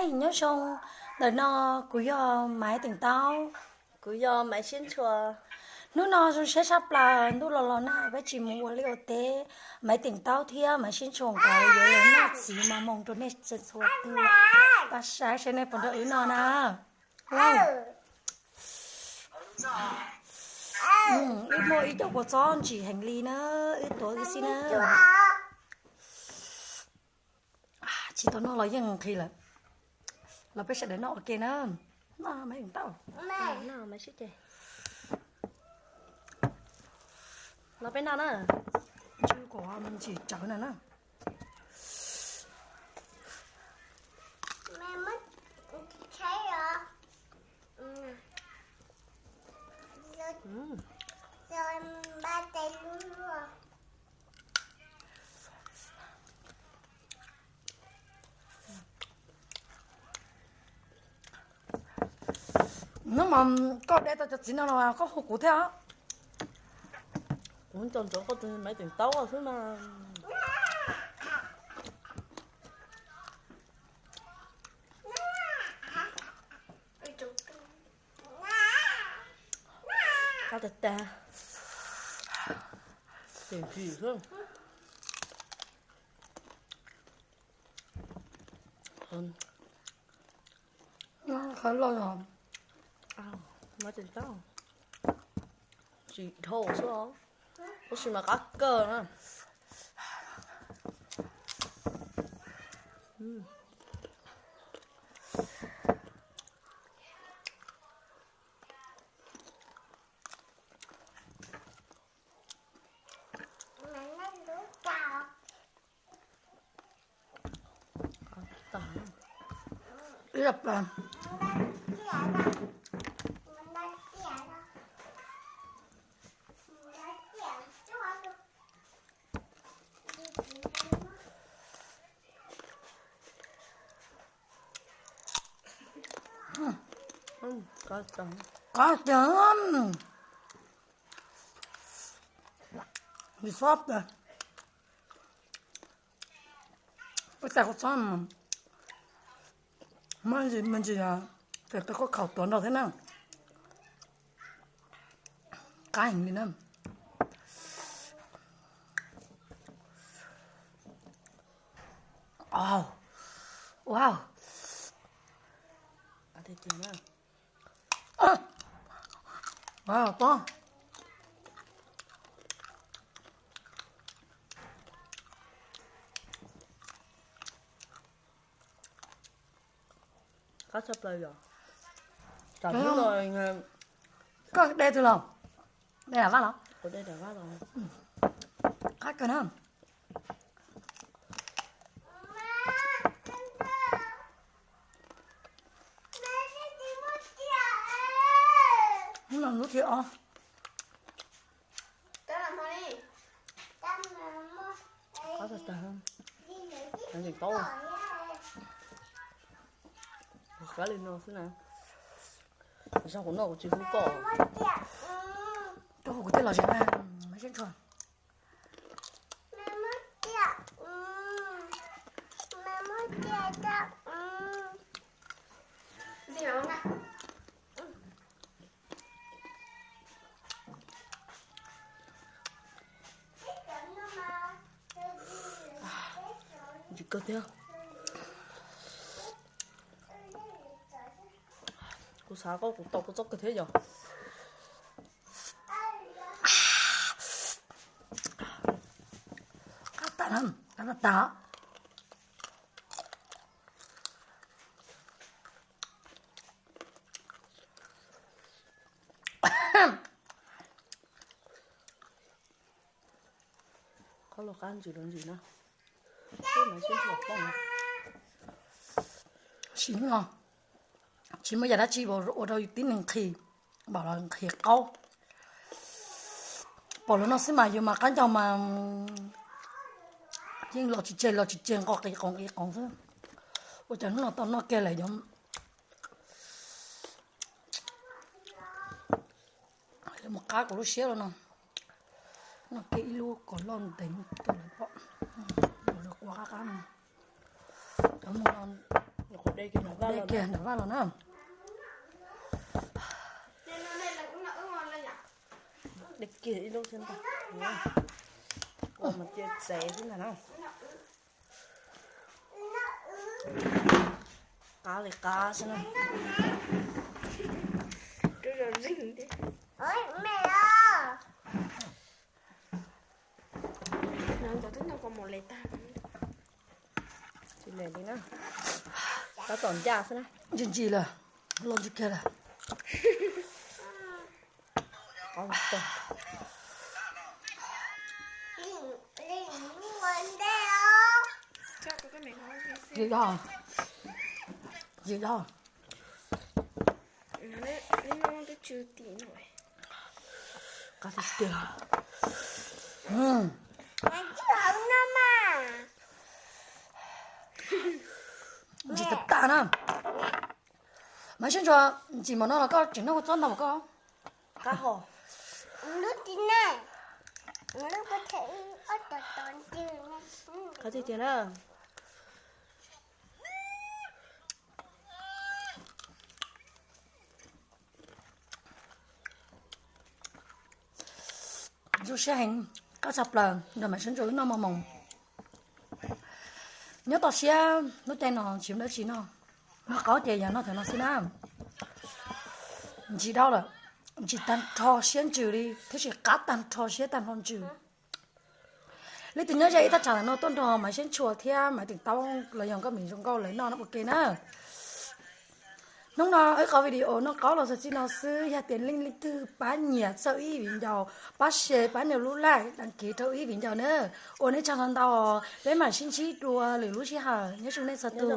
Nyob zoo, ntawm no kuv yog Maiv Teem Taub. Kuv yog Maiv Siab Ntshua. Hnub no zoo siab tshaj plaws, ntuj los los nag peb tsis mus ua liaj ua teb. Maiv Teem Taub thiab Maiv Siab Ntshua nkawd yuav los noj txiv mos moos rau nej txhua tus. Pab saib seb nej puas nrog wb noj na. Wb muaj ib co kua txob ntsim heev li na, wb tuav wb xwb na. Tsis tau noj los yeej nqhis lawm. Los peb sawv daws noj ua ke na. Noj Maiv Teem Taub. Los peb noj na. Tsw kom ntsim tsawv na na. Hnub mas koj de tau cov txiv no los koj hu kuv thiab. Kuv tso ntsoov koj tus Maiv Teem Taub xwb mas. Qab tag tag. Teem tsim xwb. Qab loj os. Maiv Teem Taub. Tsim dhau xwb os. Tab sis mas qab kawg na. Ib los pas. Qab tag. Li xob tas. Peb tais kua txob mas muaj me ntsis, tes tes khaub khaum tuav nrog thiab na. Qab heev li na. Wow. Wow, tob. Qab tshaj plaws yom. Tam hnub no koj de twg los? De Lam Vaj los? Qab kawg na. Hnub no hnub thib ob. Qab tag tag. Maiv Teem Taub. Qab li no xwb na. Zaum no kuv tsis hu koj. Koj hu kuv thiaj los zem na, Maiv Siab Ntshua. Ntsim kawg thiab. Kuv xav koj kuv tau kua txob kawg thiab yom. Qab tas, qab tas. Qab los qab ntsis los ntsis na. Sim no tsis muaj yam dab tsi ua rau yus tib neeg nqhis, npaum los nqhis qaub. Pom los no xwb mas yus mas qab ncauj mas yeej los tsis tseg los tsis tseg, nqos qis qoos qis qoos xwb. Ua cas hnub no tau noj kiag lawm yom. Mus qab kuv lub siab los no. Noj kiag ib lub kom loj ntev rau lawv pom. Los lawv qua qab qab no. Cov mus no De kiag nram vaj los na. De kiag ib lub xwb ntag. Ua mas cia txev xwb ntag na. Qab li qab xwb na. Tsis le li na. Tab tom ncaj xwb na. Ntsis ntsis lawm, los ntsis kiag lawm. Yim dog, yim dog. Qab tiag tiag. Ntsis tag tag na. Mas sib ntsuas ntsis mam no los koj tseem noj kua txob ntau koj. Qab hos. Qab tiag tiag na. Zoo siab heev, qab tshaj plaws nrog Maiv Sib Ntsuas wb noj mov moos. Nyob toj siab lub caij no tsis muaj dab tsi noj, noj qaub ces yog noj cov no xwb na. Ntsis dog lawm, ntsis tag nrho siab ntsws li thiab tsis qab tag nrho siab tag nrho ntsws. Leej twg nyob ze ib thaj tsam ntawm no tuaj nrog Maiv Sib Ntsuas thiab Maiv Teem Taub los yog Nkauj Mim Zoo Nkauj lawv noj no ua ke na. Hnub no wb qhov video noj qaub los txog txij no xwb, yog tias leej leej twg pab nyiam txog wb viv ncaus, pab share, pab nias lub like, đăng ký rau wb viv ncaus na. Ua nej tsaug ntau ntau, peb mam sib ntsib dua lwm lub sij hawm, nyob zoo nej txhua tus.